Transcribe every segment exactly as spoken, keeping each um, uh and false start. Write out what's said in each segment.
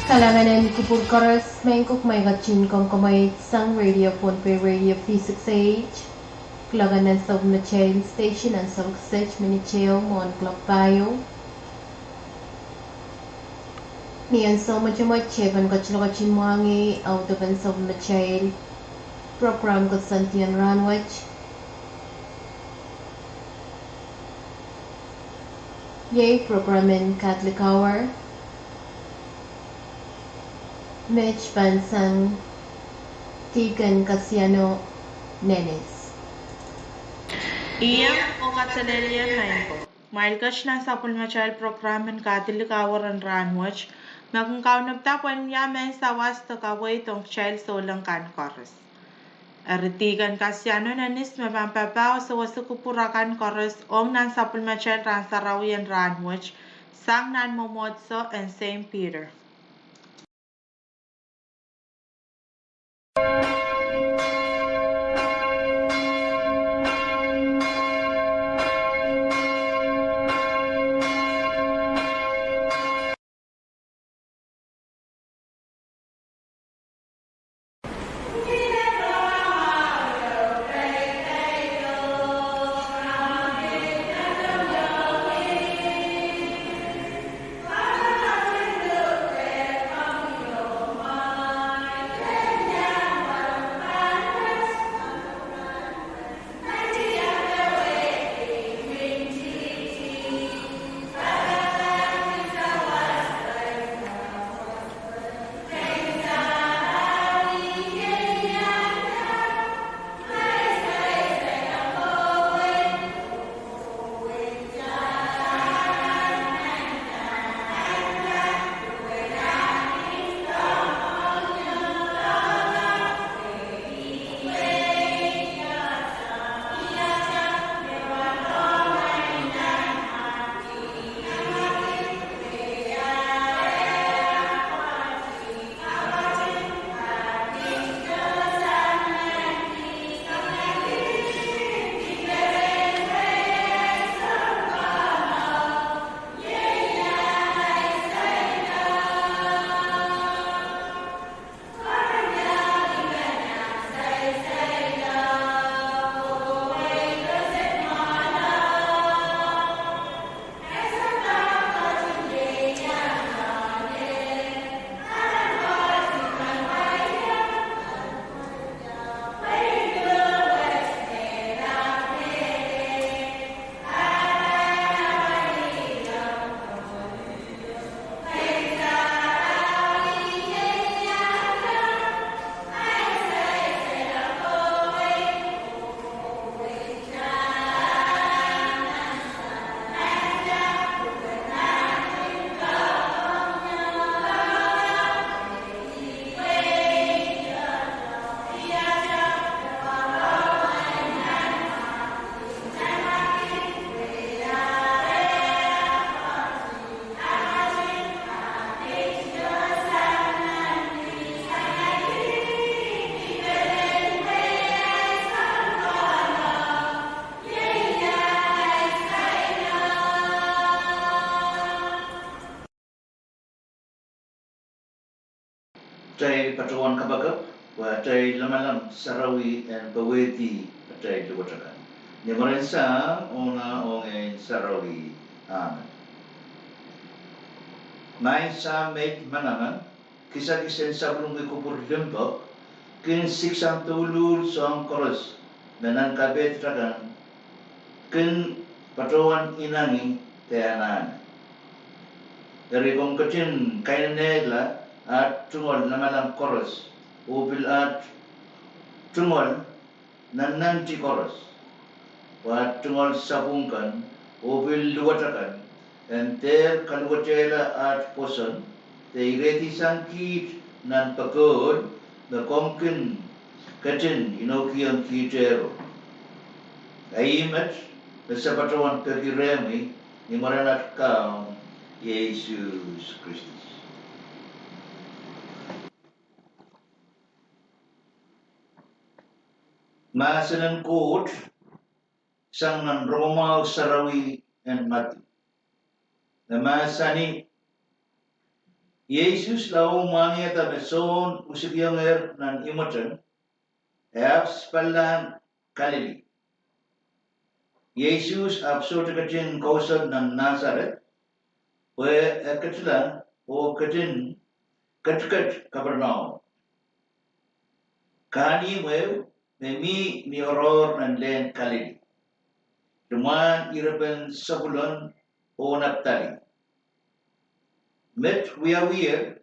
Kalahngan en kupwur koaros, mehn kuk me I ketin komkomwei sang Radio Pohnpei, Radio V six eight. Kuloak en ansou metail station ansou kiset minit ehu mwohn kuloak pahieu. Ni ansou mwotomwot, I pahn ketin, ketin mwahngih audepen ansou metail program koasoandi en rahnwet. Iei program en Catholic Hour, met pahn sang Deacon Kasiano Nennis. Ien oh kaselehlie mehn kuk. Kumwail ket nan sapwellimatail program en Catholic Hour en rahnwet, me kin kaunopada pwehn wia mehn sawas de kaweid ong kitail souleng kan koaros. Eri Deacon Kasiano Nennis me pahn papah oh sewese kupwur akan koaros ong nan sapwellimatail rahn sarawi en rahnwet, sang nan mwomwohdiso en Saint Peter. Atail patohwan kapakap, pwe atail lamalam sarawi en powehdi atail luwet akan. Ni mwaren Sahm, oh Ngehn Sarawi, amen. Maing Sahm me manaman, kisakis en sapwellimomwi kupwur limpoak kin siksang douluhl soahng koaros me nan kapehdatail kan kin patohwan inangih de anahne. Eri komw ketin kainenehla aht tungoal lamalam koaros, oh pil aht tungoal nannanti koaros, pwe aht tungoal sapwung kan, oh pil luwet akan, en dehr kaluwetehla aht pwoson, de irehdihsang kiht nan pokohl me komw kin ketin inoukihong kihtero. Ih met me se patohwan peki rehmwi, ni mwaren aht Kaun, Sises Kristus. Mahsen en Koht sang nan Rongamwahu Sarawi en Madiu. E mahsanih, Iehsus lao mwahngiada me Sohn usukiengehr nan imweteng, e ahpw sipallahng Kalili. Iehsus ahpw sohte ketin kousoan nan Nasaret, pwe e ketila oh ketin ketiket Kapernaum, kahnimwehu me mi ni oaroahr en lehn Kalili, limwahn irepen Sepulon oh Naptali. Met wiawiher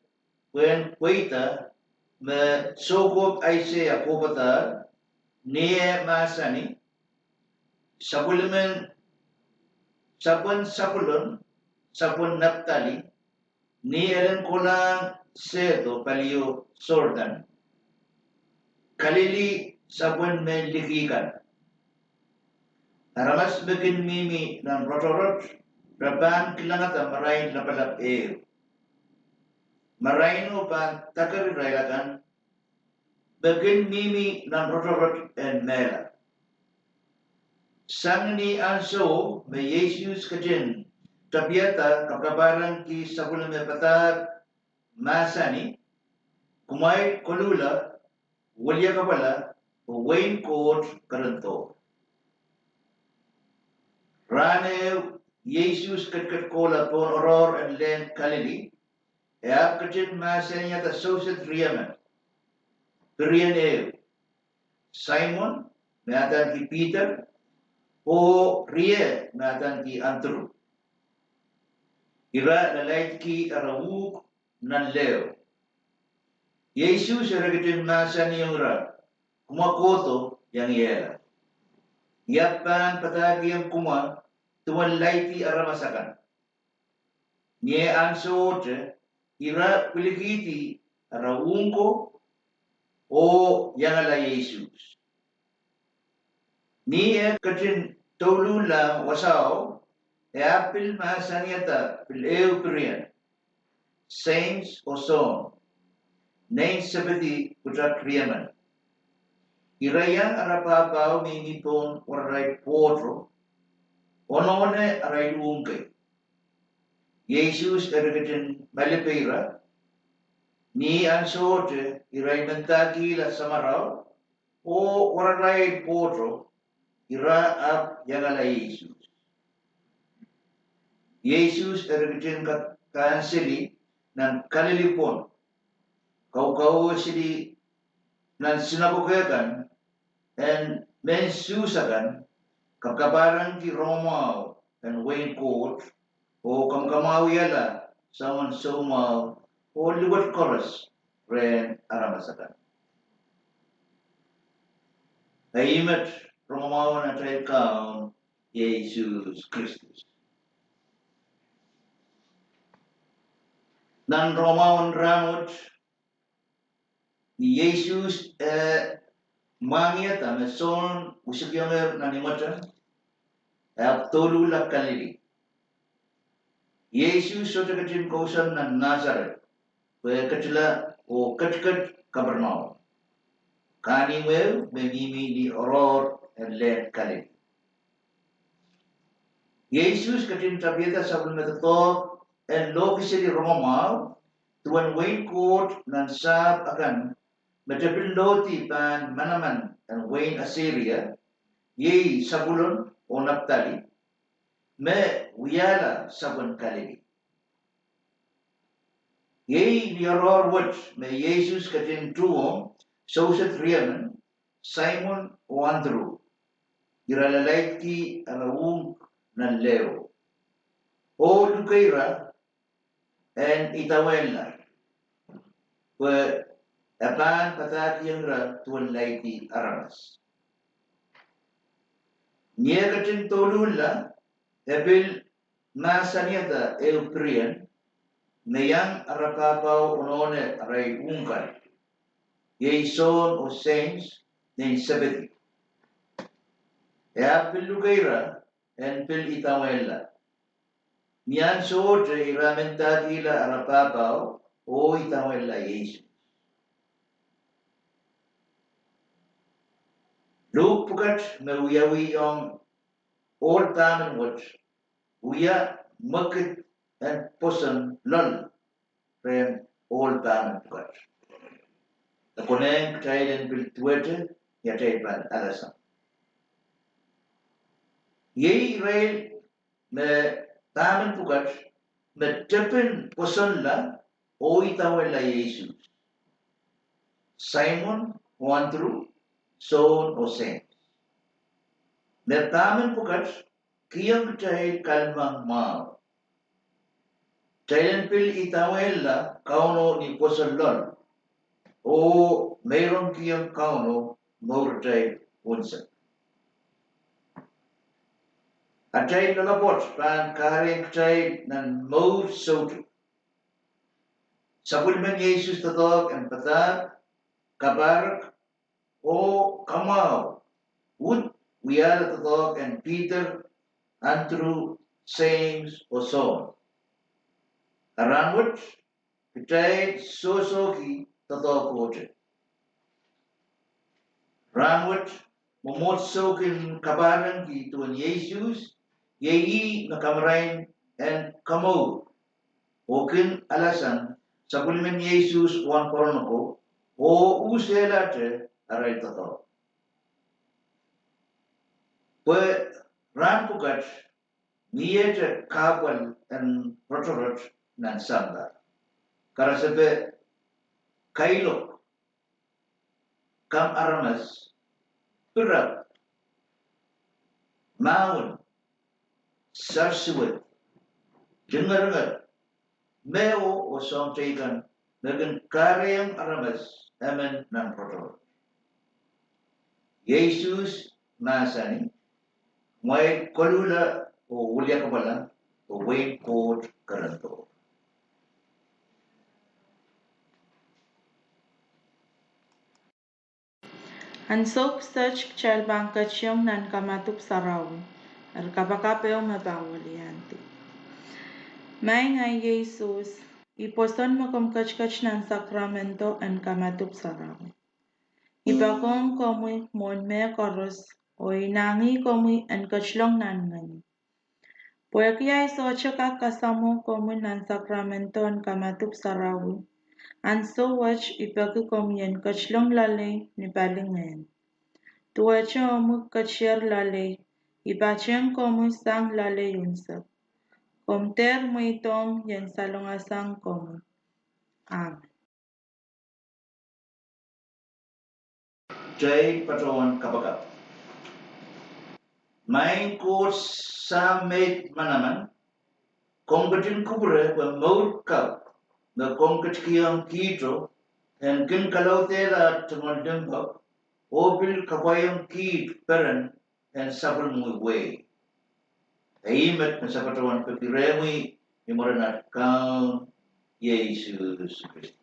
pwehn pweida me soukohp Aiseia kohpadahr, ni eh mahsanih: Sapwellimen, sapwen Sepulon, sapwen Naptali, ni elen kohlahng sehdo palio Sordan, Kalili sapwen mehn liki kan. Aramas me kin mihmi nan rotorot, re pahn kilangada marain lapalap ehu. Maraino pahn daker irail akan me kin mihmi nan rotorot en mehla. Sang ni ansouo me Iehsus ketin tapihada kapakapahrengki sapwellime padahk, mahsanih: Kumwail koluhla, wiliakapwala, pwe wehin Koht kerendohr. Rahn ehu Iehsus ketiket kohla pohn oaroahr en lehn Kalili, e ahpw ketin mahsanihada soused riemen, pirien ehu, Saimon, me adaneki Piter, oh rie, me adaneki Andrew. Ira lalaidki ara uhk nan leho. Iehsus eri ketin mahsanihong ira: Kumwa kohdo iangiehla. I ahpw pahn padahkihong kumwa duwen laidi aramas akan. Ni eh ansowohte, ira pwilikihdi ara uhk ko oh iangala Iehsus. Ni eh ketin douluhllahng wasao, e ahpw pil mahsanihada pil ehu pirien, Seims oh Sohn, nein Sepedi pwutak riemen. Ira iang ara pahpao mihmi pohn wararail pwohto, onohne arail uhk kei. Iehsus eri ketin malipe ira. Ni ansowohte irail mendahkihla samarao oh wararail pwohto, ira ahpw iangala Iehsus. Iehsus eri ketin ka- kahnseli nan Kalili pwon, kaukauwe seli nan sinakoke kan en mehn Suhs akan, kapakapahrengki rongamwahu en wehin Koht, oh kamwakamwahuiala soangen soumwahu oh luwet koaros rehn aramas akan. Ih met rongamwahu en atail Kaun Iehsus Kristus. Nan rongamwahu en rahnwet, ni Iehsus, eh, mwahngiada me Sohn usukiengehr nan imweteng, e ahpw douluhla Kalili. Iehsus sohte ketin kousoan nan Nasaret, pwe e ketila oh ketiket Kapernaum, kahnimwehu me mihmi ni oaroahr en lehn Kalili. Iehsus ketin tapihada sapwellime doadoahk en lohkiseli rongamwahu duwen wehin Koht nan sahpw akan me tepin lohdi pahn manaman en wehin Asiria, iei Sepulon oh Naptali, me wiahla sapwen Kalili. Iei ni oaroahr wet me Iehsus ketin tuhwong soused riemen, Saimon oh Andrew. Ira lalaidki ara uhk nan leho oh luke ira en idawehnla, pwe e pahn padahkihong ira duwen laidi aramas. Ni e ketin douluhla, e pil mahsanihada ehu pirien me iang ara pahpao onohne arail uhk kan, iei Sohn oh Seims, nein Sepedi. E ahpw pil luke ira en pil idawehnla. Ni ansowohte ira mendahkihla ara pahpao oh idawehnla Iehsus. Luk pwukat me wiawiong ohl dahmen wet wia mwekid en pwoson loal rehn ohl pahmen pwukat. E konehng kitail en pil duwehte ni atail pahn alasang. Iei irail me pahmen pwukat me tepin pwosonla oh idawehla Sises: Saimon oh Andrew, Sohn oh Seims. Me pahmen pwukat kihong kitail kahlemeng mwahu. Kitail en pil idawehla Kauno ni pwoson loal, oh meirong kihong Kauno mour atail unsek. Atail loalopwoat pahn kahrehiong kitail nan mour soutuk. Sapwellimen Sises doadoahk en padahk, kapahrek, oh kamwahu uhd wiahla doadoahk en Piter, Andrew, Seims oh Sohn. A rahnwet kitail sohsohki doadoahkohte. Rahnwet mwomwohdiso kin kapahrengki duwen Sises, iei ih me kamarain en komour, oh kin alasang sapwellimen Sises wahnpoaron oko, oh usehlahte arail doadoahk. Pwe rahn pwukat miehte kahpwal en rotorot nan sampah. Karasepe, kailok, kam aramas, pirap, mahwen, sarsuwed, lingeringer, mehwo oh soahng teikan me kin kahrehiong aramas emen nan rotorot. Sises mahsanih: Kumwail koluhla oh wiliakapwala, pwe wehin Koht kerendohr. Ansou kiset kitail pahn ketiong nan kamadipw sarawi, eri kapakap ehu me pahn weliandi. Maing Sises, I pwoson me komw ketiket nan sakramento en kamadipw sarawi. I poakohng komwi mwohn mehkoaros, oh I inangih komwi en ketilong nan ngeni. Pwehki ahi sohte kak kasamwo komwi nan sakramento en kamadipw sarawi, ansou wet I peki komwi en ketilong loalei ni palingehn. Duwehte omwi ketier loalei, I patehng komwi sang loalei unsek. Komw dehr mweidohng ien salongasang komwi. Amen. Kitail patohwan kapakap. Maing Koht Sahm meid manaman, komw ketin kupwure pwe mour kapw me komw ketikihong kihdo en kin kalaudehla tungoal limpoak, oh pil kapwaiong kiht peren en sapwellimomwi wehi. Ih met me se patohwan peki rehmwi ni mwaren at Kaun Sises Krais.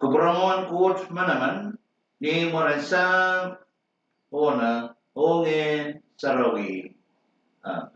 Kupwuramwahu en Koht manaman ni mwaren Sahm, oh Nah, oh Ngehn Sarawi. Amen.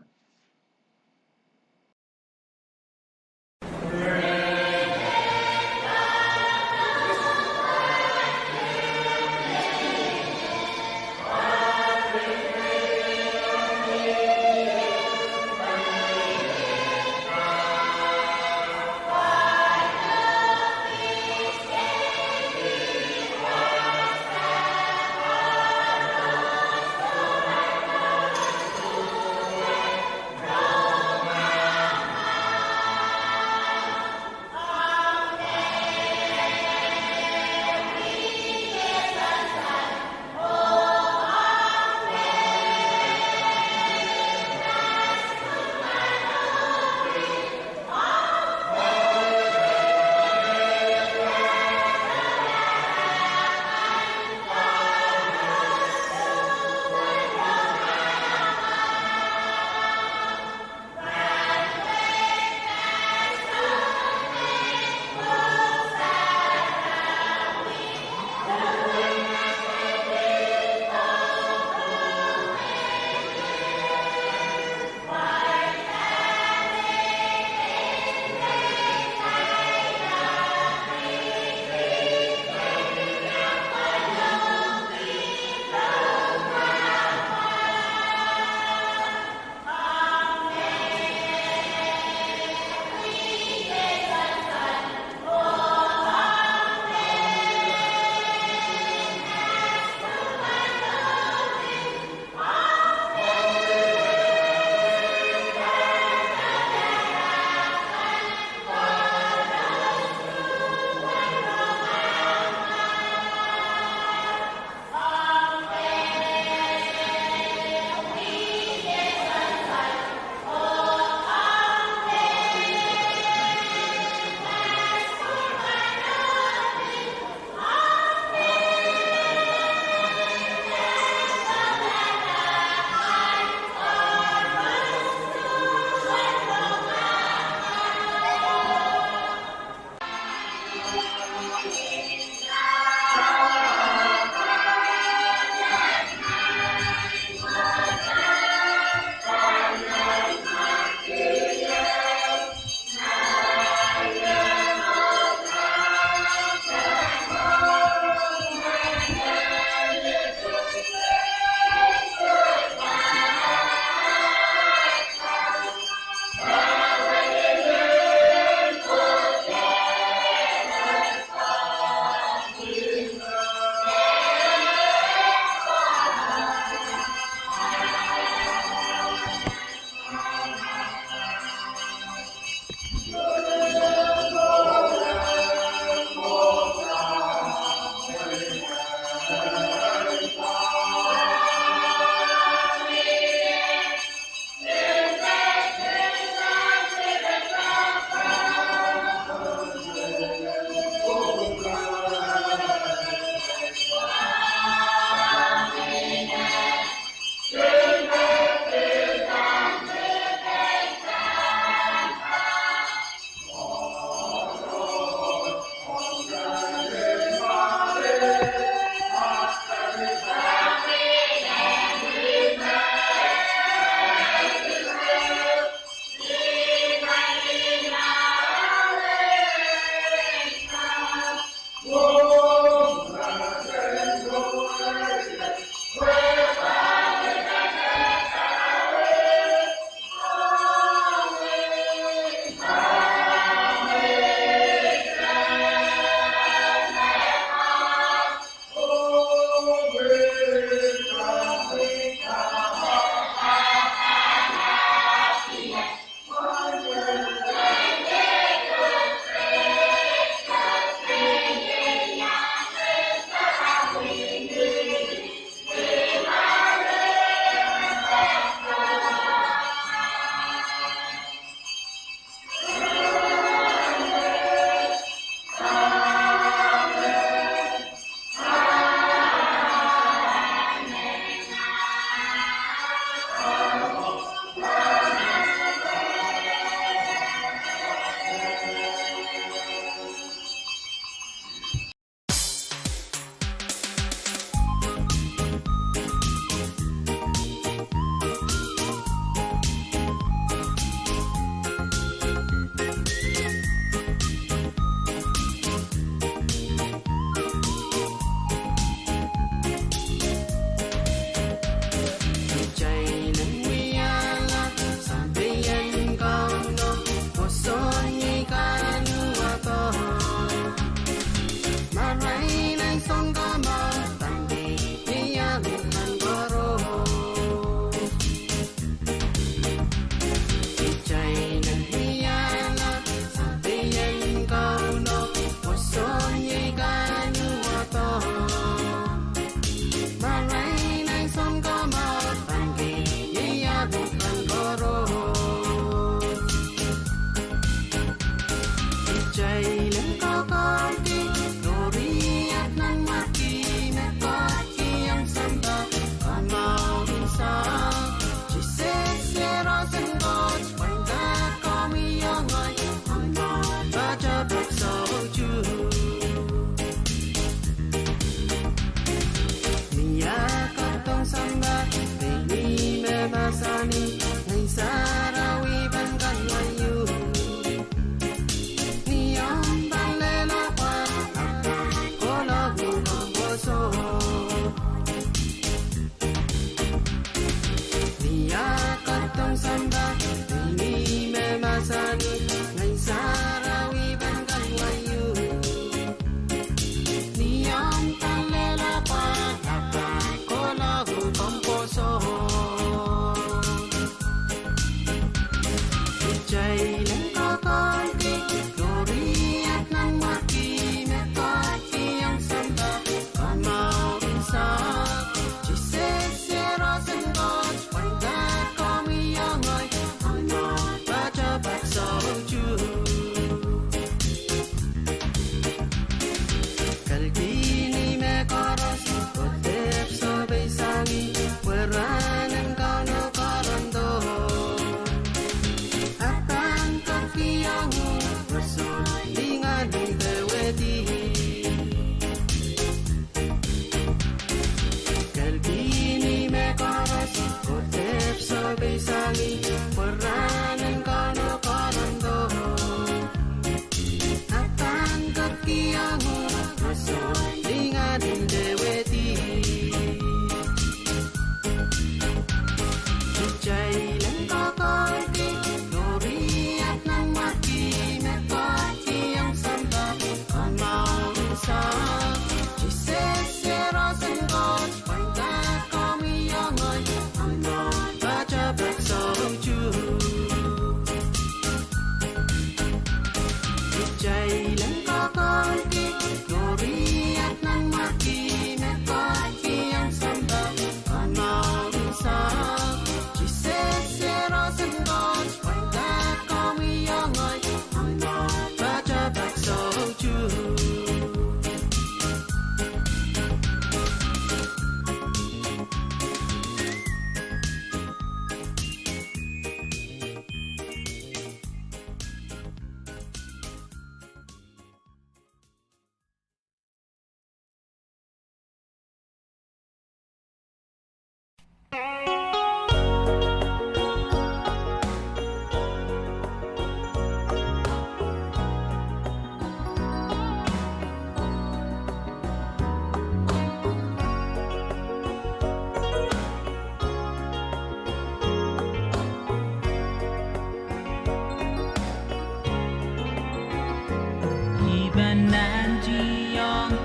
sampah, pein ih me mahsanih, Ngehn Sarawi pahn kahluwa uhk. Ni omw pahn lella pwal, ahpw pahn kohla uhk omw pwoson. Ni aht kohdohng sampah, pein ih me mahsanih, Ngehn Sarawi pahn kahluwa uhk. Ni omw pahn lella pwal, ahpw pahn kohla uhk omw pwoson. Kitail en kokohlki, Lori aht nanmwarki me koadokiong sampah, komw mwahu unsek. Sises, Iehros en Koht, pwain dahkot komw iang ngehi, omw mwohn poatopoat soutuk. Kalkihni mehkoaros, oh dehp sohpeisang ih, pwe rahn en Kauno Korondo. Ahpw pahn koadokiong uhk, roson lingan en dewehdi. Kalkihni mehkoaros, oh dehp sohpeisang ih, pwe rahn en Kauno Korondo. Ahpw pahn koadokiong uhk, roson lingan en dewehdi. Kitail en kokohlki, Lori aht nanmwarki me koadokiong sampah, komw mwahu unsek. Sises, Iehros en Koht, pwain dahkot komw iang ngehi, omw mwohn poatopoat soutuk. Kitail en kokohlki, Lori aht nanmwarki me koadokiong sampah, komw mwahu unsek. Sises, Iehros en Koht, pwain dahkot komw iang ngehi, omw mwohn poatopoat soutuk. I pahn nantihong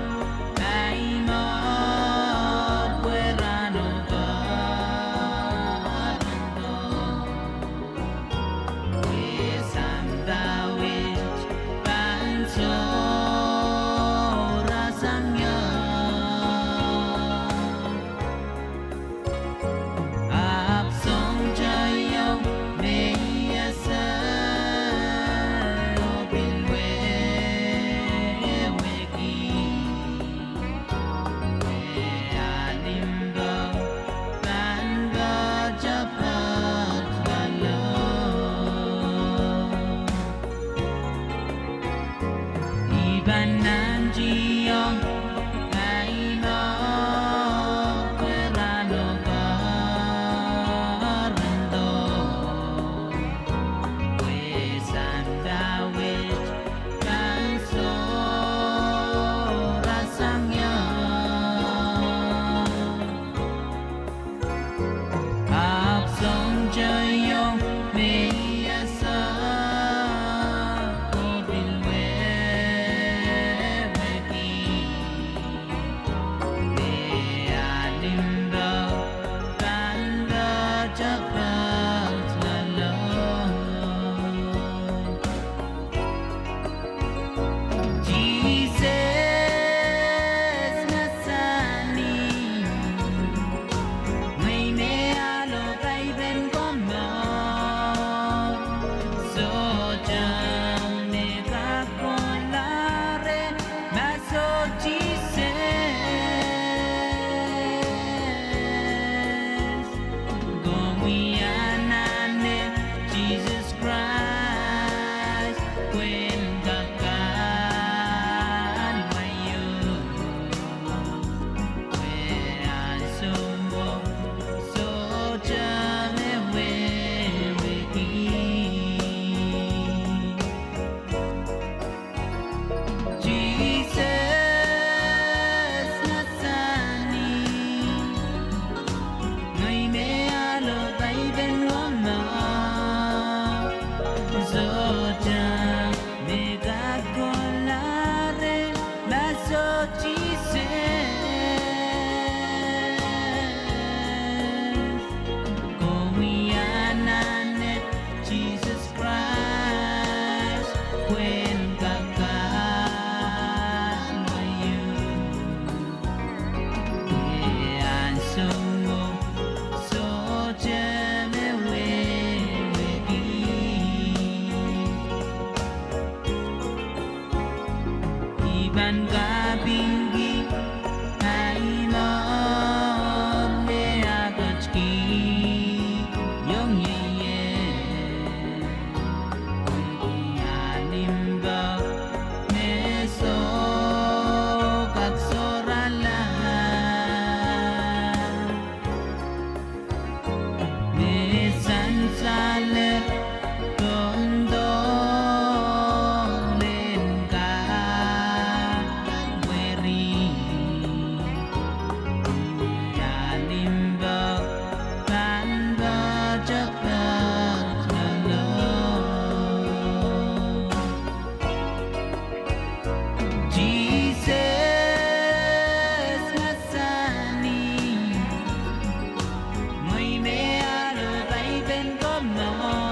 ahi mour pwe rahno Korondo, pwe sampah wet pahn sohrasang ie. Ahpw soahng teio me I ese, oh pil wehwe. Sansaler kondolen Kalvari, limpoak pahn poatopoat loalomw. Sises mahsanih, mwein me ahlo paipen komwi.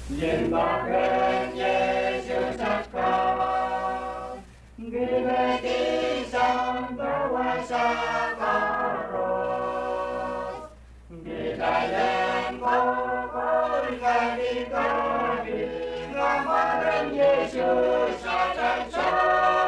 Ien pahn Sises Krais, kiledi sampah wasa koaros. Kitail en kokoul kadi kadi, mwaren Sises atail Sounkomour.